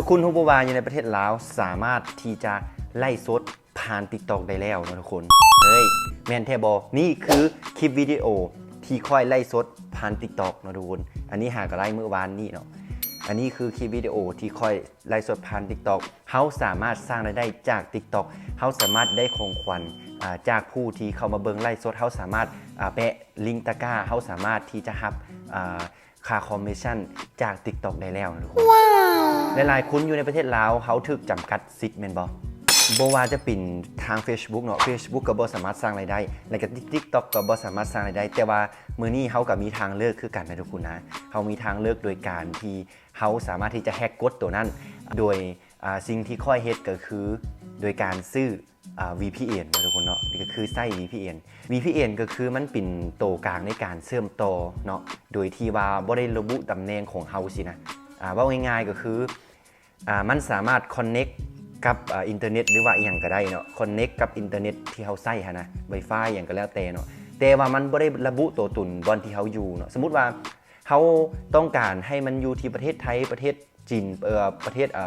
ທຸກຄົນຮູ້ບໍ່ວ່າຢູ່ໃນປະເທດລາວສາມາດທີ່ຈະໄລຟ໌ສົດຜ່ານ TikTok ໄດ້ແລ້ວເນາະທຸກຄົນ. ເຮີ້ຍ ແມ່ນແທ້ບໍ່? ນີ້ຄືຄລິບວິດີໂອທີ່ຂ້ອຍໄລຟ໌ສົດຜ່ານ TikTok ເນາະທຸກຄົນ. ອັນນີ້ຫາກໍໄລຟ໌ມື້ວານນີ້ເນາະ. ອັນນີ້ຄືຄລິບວິດີໂອທີ່ຂ້ອຍໄລຟ໌ສົດຜ່ານ TikTok. ເຮົາສາມາດສ້າງລາຍໄດ້ຈາກ TikTok. ເຮົາສາມາດໄດ້ຂອງຂວັນ ອ່າ ຈາກຜູ້ທີ່ເຂົ້າມາເບິ່ງໄລຟ໌ສົດ. ເຮົາສາມາດ ອ່າ ແປະລິ້ງຕະກ້າ. ເຮົາສາມາດທີ່ຈະຮັບ ອ່າ ຄ່າຄອມມິດຊັນຈາກ TikTok ໄດ້ແລ້ວນະທຸກຄົນ. ຫຼາຍໆຄົນຢູ່ໃນປະເທດລາວ ເຮົາຖືກຈຳກັດສິດແມ່ນບໍ່? ບໍ່ວ່າຈະເປັນທາງ Facebook ເນາະ, Facebook ກໍບໍ່ສາມາດສ້າງລາຍໄດ້ ແລ້ວກໍ TikTok ກໍບໍ່ສາມາດສ້າງລາຍໄດ້. ແຕ່ວ່າມື້ນີ້ເຮົາກໍມີທາງເລືອກຄືກັນນະທຸກຄົນນະ. ເຮົາມີທາງເລືອກໂດຍການທີ່ເຮົາສາມາດທີ່ຈະແຮັກກົດໂຕນັ້ນ ໂດຍ ອ່າ ສິ່ງທີ່ຂ້ອຍເຮັດກໍຄືໂດຍການຊື້ ອ່າ VPN ເນາະທຸກຄົນເນາະ, ກໍຄືໃຊ້ VPN. VPN ກໍຄືມັນເປັນໂຕກາງໃນການເຊື່ອມຕໍ່ເນາະ ໂດຍທີ່ວ່າບໍ່ໄດ້ລະບຸຕຳແໜ່ງຂອງເຮົາຊີ້ນະ. ອ່າ ເວົ້າງ່າຍໆກໍຄື ອ່າ ມັນສາມາດ connect ກັບ ອ່າ ອິນເຕີເນັດ ຫຼືວ່າອີ່ຫຍັງກໍໄດ້ເນາະ, connect ກັບອິນເຕີເນັດທີ່ເຮົາໃຊ້ຫັ້ນນະ, Wi-Fi ຫຍັງກໍແລ້ວແຕ່ເນາະ, ແຕ່ວ່າມັນບໍ່ໄດ້ລະບຸຕົວຕົນບ່ອນທີ່ເຮົາຢູ່ເນາະ. ສົມມຸດວ່າເຮົາຕ້ອງການໃຫ້ມັນຢູ່ທີ່ປະເທດໄທ, ປະເທດ ຈີນ ເອີ ປະເທດ ເອີ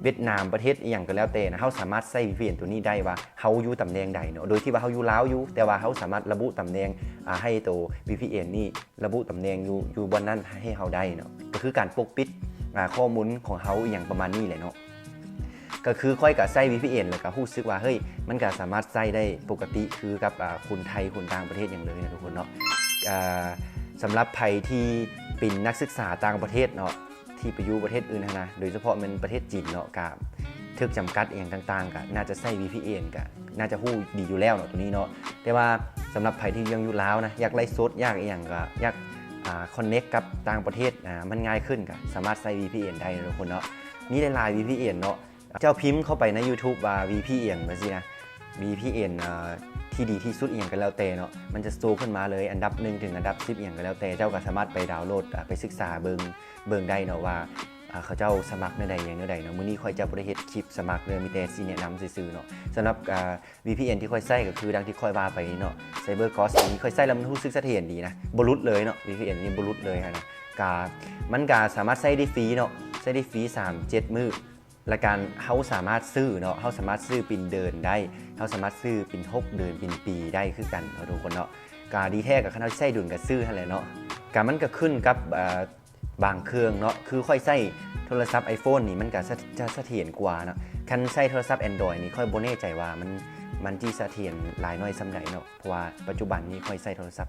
ຫວຽດນາມ ປະເທດອີ່ຫຍັງກໍແລ້ວແຕ່ນະ, ເຮົາສາມາດໃຊ້ VPN ຕົວນີ້ໄດ້ວ່າເຮົາຢູ່ຕຳແໜ່ງໃດເນາະ, ໂດຍທີ່ວ່າເຮົາຢູ່ລາວຢູ່ ແຕ່ວ່າເຮົາສາມາດລະບຸຕຳແໜ່ງ ອ່າ ໃຫ້ໂຕ VPN ນີ້ລະບຸຕຳແໜ່ງຢູ່ ຢູ່ບ່ອນນັ້ນໃຫ້ເຮົາໄດ້ເນາະ, ກໍຄືການປົກປິດ ອ່າ ຂໍ້ມູນຂອງເຮົາອີ່ຫຍັງປະມານນີ້ແຫຼະເນາະ. ກໍຄືຂ້ອຍກໍໃຊ້ VPN ແລ້ວກໍຮູ້ສຶກວ່າ ເຮີ້ຍ ມັນກໍສາມາດໃຊ້ໄດ້ປົກກະຕິຄືກັບ ອ່າ ຄົນໄທ ຄົນຕ່າງປະເທດຫຍັງເລີຍນະທຸກຄົນເນາະ. ອ່າ ສຳລັບໃຜທີ່ເປັນນັກສຶກສາຕ່າງປະເທດເນາະ ທີ່ໄປຢູ່ປະເທດອື່ນຫັ້ນນະ, ໂດຍສະເພາະແມ່ນປະເທດຈີນເນາະ, ກະຖືກຈຳກັດອີ່ຫຍັງຕ່າງໆ ກະໜ້າຈະໃຊ້ VPN ກະໜ້າຈະຮູ້ດີຢູ່ແລ້ວເນາະ ໂຕນີ້ເນາະ. ແຕ່ວ່າສຳລັບໃຜທີ່ຍັງຢູ່ລາວນະ, ຢາກໄລຟ໌ສົດ ຢາກອີ່ຫຍັງ ກະຢາກ ອ່າ connect ກັບຕ່າງປະເທດ ອ່າ ມັນງ່າຍຂຶ້ນ ກະສາມາດໃຊ້ VPN ໄດ້ເນາະທຸກຄົນເນາະ. ມີຫຼາຍໆ VPN ເນາະ, ເຈົ້າພິມເຂົ້າໄປໃນ YouTube ວ່າ VPN ວ່າຊີ້ນະ, VPN ເອີ ທີ່ດີທີ່ສຸດອີ່ຫຍັງກໍແລ້ວແຕ່ເນາະ, ມັນຈະໂຊຂຶ້ນມາເລີຍ ອັນດັບໜຶ່ງເຖິງອັນດັບສິບອີ່ຫຍັງກໍແລ້ວແຕ່, ເຈົ້າກໍສາມາດໄປດາວໂຫຼດ ອ່າ ໄປສຶກສາເບິ່ງ ເບິ່ງໄດ້ເນາະວ່າ ອ່າ ເຂົາເຈົ້າສະໝັກແນວໃດຫຍັງແນວໃດເນາະ. ມື້ນີ້ຂ້ອຍຈະບໍ່ໄດ້ເຮັດຄລິບສະໝັກເດີ, ມີແຕ່ຊິແນະນຳຊື່ໆເນາະ. ສຳລັບ ອ່າ VPN ທີ່ຂ້ອຍໃຊ້ກໍຄືດັ່ງທີ່ຂ້ອຍວ່າໄປນີ້ເນາະ, CyberGhost ນີ້ຂ້ອຍໃຊ້ແລ້ວມັນຮູ້ສຶກສະຖຽນດີນະ, ບໍ່ຫຼຸດເລີຍເນາະ, VPN ນີ້ບໍ່ຫຼຸດເລີຍຫັ້ນນະ. ກະ ມັນກະສາມາດໃຊ້ໄດ້ຟຣີເນາະ, ໃຊ້ໄດ້ຟຣີສາມເຈັດມື້. ລະກະເຮົາສາມາດຊື້ເນາະ, ເຮົາສາມາດຊື້ເປັນເດືອນໄດ້, ເຮົາສາມາດຊື້ເປັນຫົກເດືອນ ເປັນປີໄດ້ຄືກັນເນາະທຸກຄົນເນາະ. ກະດີແທ້ກະຄັນເຮົາຊິໃຊ້ດົນກະຊື້ຫັ້ນແຫຼະເນາະ. ກະມັນກະຂຶ້ນກັບ ເອີ ບາງເຄື່ອງເນາະ, ຄືຂ້ອຍໃຊ້ໂທລະສັບ iPhone ນີ້ ມັນກະສະ ຈະສະຖຽນກວ່າເນາະ. ຄັນໃຊ້ໂທລະສັບ Android ນີ້ ຂ້ອຍບໍ່ແນ່ໃຈວ່າມັນ ມັນຊິສະຖຽນຫຼາຍໜ້ອຍສ່ຳໃດເນາະ. ເພາະວ່າປັດຈຸບັນນີ້ຂ້ອຍໃຊ້ໂທລະສັບ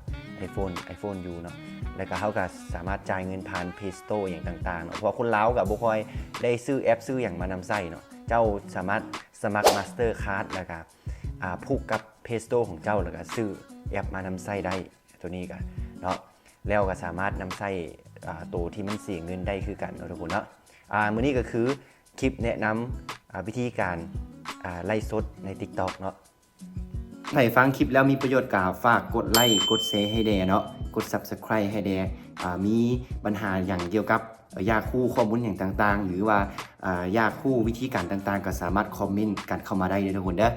iPhone iPhone ຢູ່ເນາະ, ແລ້ວກໍເຮົາກໍສາມາດຈ່າຍເງິນຜ່ານ Play Store ອີ່ຫຍັງຕ່າງໆເນາະ, ເພາະວ່າຄົນລາວກໍບໍ່ຄ່ອຍໄດ້ຊື້ແອັບຊື້ຫຍັງມານຳໃຊ້ເນາະ. ເຈົ້າສາມາດສະໝັກ Mastercard ແລ້ວກໍ ອ່າ ຜູກກັບ Play Store ຂອງເຈົ້າ ແລ້ວກໍຊື້ແອັບມານຳໃຊ້ໄດ້ ໂຕນີ້ກໍເນາະ, ແລ້ວກໍສາມາດນຳໃຊ້ ອ່າ ໂຕທີ່ມັນເສຍເງິນໄດ້ຄືກັນເນາະທຸກຄົນເນາະ. ອ່າ ມື້ນີ້ກໍຄືຄລິບແນະນຳ ອ່າ ວິທີການ ອ່າ ໄລຟ໌ສົດໃນ TikTok ເນາະ. ໃຜຟັງຄລິບແລ້ວມີປະໂຫຍດກໍຝາກກົດໄລ ກົດແຊໃຫ້ແດ່ເນາະ, ກົດ Subscribe ໃຫ້ແດ່. ອ່າ ມີບັນຫາຫຍັງກ່ຽວກັບ ເອີ ຢາກຮູ້ຂໍ້ມູນຫຍັງຕ່າງໆ ຫຼືວ່າ ເອີ ຢາກຮູ້ວິທີການຕ່າງໆ ກໍສາມາດຄອມເມັນກັນເຂົ້າມາໄດ້ເດີທຸກຄົນເດີ.